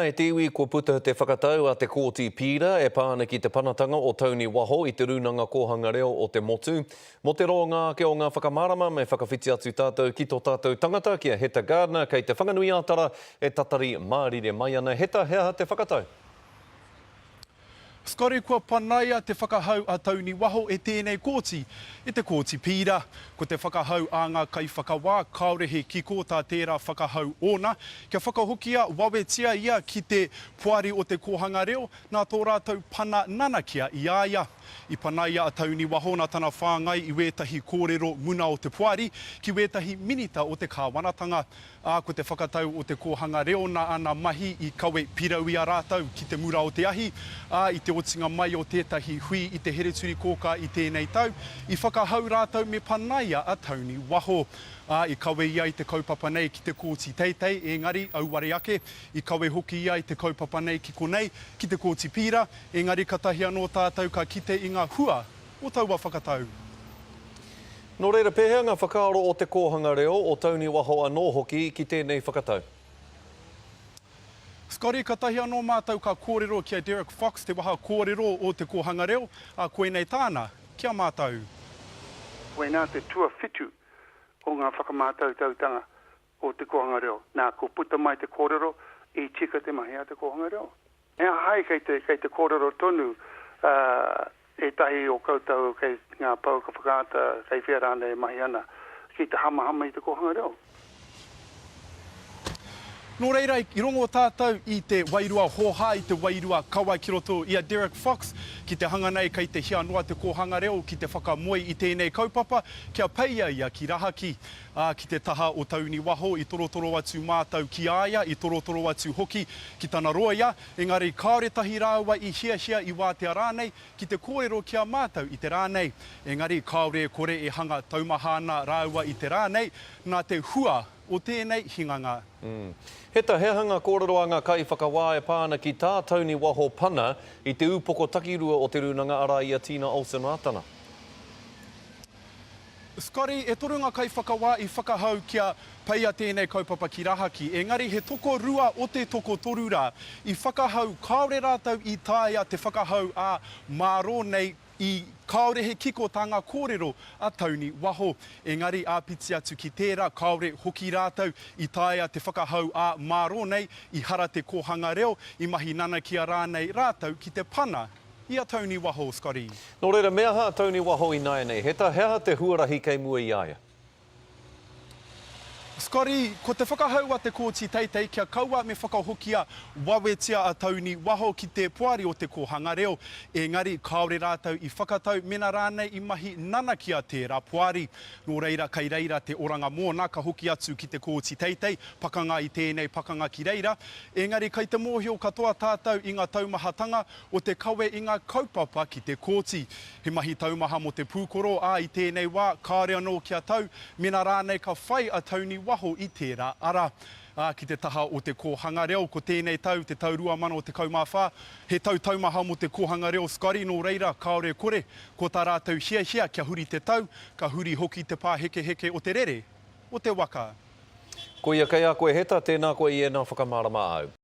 E te iwi kua puta te whakatau a te Kōti Pīra e pā ana ki te panatanga o Tony Waho i te Rūnanga Kōhanga Reo o te motu. Mō te roanga ake o ngā whakamārama me whakawhiti atu tātou ki tō tātou tangata, ki a Heta Gardiner kei Te Whanganui-ā-Tara e tatari mārire mai ana. Heta, he aha te whakatau? Scotty Kua panaia te whakahau a Tony Waho e tēnei kōti, e te Kōti Pīra. Ko te whakahau a ngā kaiwhakawā, kāore he kiko tā tērā whakahau ōna, kia whakahokia wawetia ia ki te Poari o Te Kōhanga Reo nā tō rātou pana nanakia i a ia. I panaia a Tony Waho nā tana whāngai i wētahi kōrero muna o te Poari ki wētahi minita o te kāwanatanga. Ā, ko te whakatau o te kōhanga reo nā āna mahi i kawe pirau i a rātou ki te mura o te ahi, ā, i te otinga mai o tētahi hui i te Hereturikōkā i tēnei tau, i whakahau rātou me panaia a Tony Waho. Ā, i kawe ia i te kaupapa nei ki te Kōti Teitei, ēngari, auare ake, i kawe hoki ia i te kaupapa nei ki konei, ki te Kōti Pīra, ēngari katahi anō tātou ka kite i ngā hua o taua whakatau. Nō reira, pēhea ngā whakaaro o Te Kōhanga Reo, o Tony Waho anō hoki, ki tēnei whakatau? Scotty, Katahi anō mātou ka kōrero ki a Derek Fox, te waha kōrero o Te Kōhanga Reo, ā, koinei tāna ki a mātou. Koinā te tuawhitu o ngā whakamātautautanga o Te Kōhanga Reo. Nā, kua puta mai te kōrero i tika te mahi a Te Kōhanga Reo. He aha ai kei te, kei te kōrero tonu ētahi o koutou kei ngā pouaka whakaata, kei whea rānei e mahi ana, ki te hamahama i te kōhanga reo? Nō reira, i rongo tātou i te wairua hōhā, i te wairua kawa ki roto i a Derek Fox, ki te hanga nei kei te hia noa te kōhanga reo ki te whakamoe i tēnei kaupapa, kia peia ia ki rahaki. Ā, ki te taha o Tauni Waho i torotoro atu mātou ki a ia, i torotoro atu hoki ki tana rōia, engari kāore tahi rāua i hiahia i wātea rānei ki te kōrero ki a mātou i te rā nei. Engari kāore e kore e hanga taumaha ana rāua i te rā nei, nā te hua o tēnei hinganga. Heta, he aha ngā kōrero a ngā kaiwhakawā e pā ana ki tā Tony Waho pana i te upoko takirua o Te Rūnanga arā i a Tina Olsen Rātana? Scotty, e toru nga kaiwhakawā i whakahau kia peia tēnei kaupapa ki rahaki, engari he tokorua o te tokotoru rā i whakahau kāore rātou i taea te whakahau ā mārō nei i kāore he kiko tā ngā kōrero a Tony Waho. Engari āpiti atu ki tērā kāore hoki rātou i taea te whakahau ā mārō nei i hara te kōhanga reo, i mahi nanakia rānei rātou ki te pana I a Tony Waho, Scotty. Nō reira, me aha a Tony Waho ināianei? Heta, he aha te huarahi kei mua i a ia? Scotty, ko te whakahau a te Kōti Teitei kia kaua me whakahokia wawetia a Tony Waho ki te poari o te kōhanga reo. Engari, kāore rātou i whakatau mena rānei i mahi nanakia tērā poari. Nō reira, kei reira te oranga mōna, ka hoki atu ki te Kōti Teitei, pakanga i tēnei pakanga ki reira. Engari, kei te mōhio katoa tātou i ngā taumahatanga o te kawe i ngā kaupapa ki te kōti. He mahi taumaha mō te pūkoro, ā, i tēnei wā, kāore anō kia tau, mēnā rānei ka whai a Tony Waho i tērā ara. Ā, ki te taha o te kōhanga reo, ko tēnei tau, te tau 2014, he tau taumaha mō te kōhanga reo Scotty, nō reira, kāore e kore, ko tā rātou hiahia kia huri te tau, ka huri hoki te pāhekeheke o te rere o te waka. Koia kei a koe Heta, tēnā koe i ēnā whakamārama āu.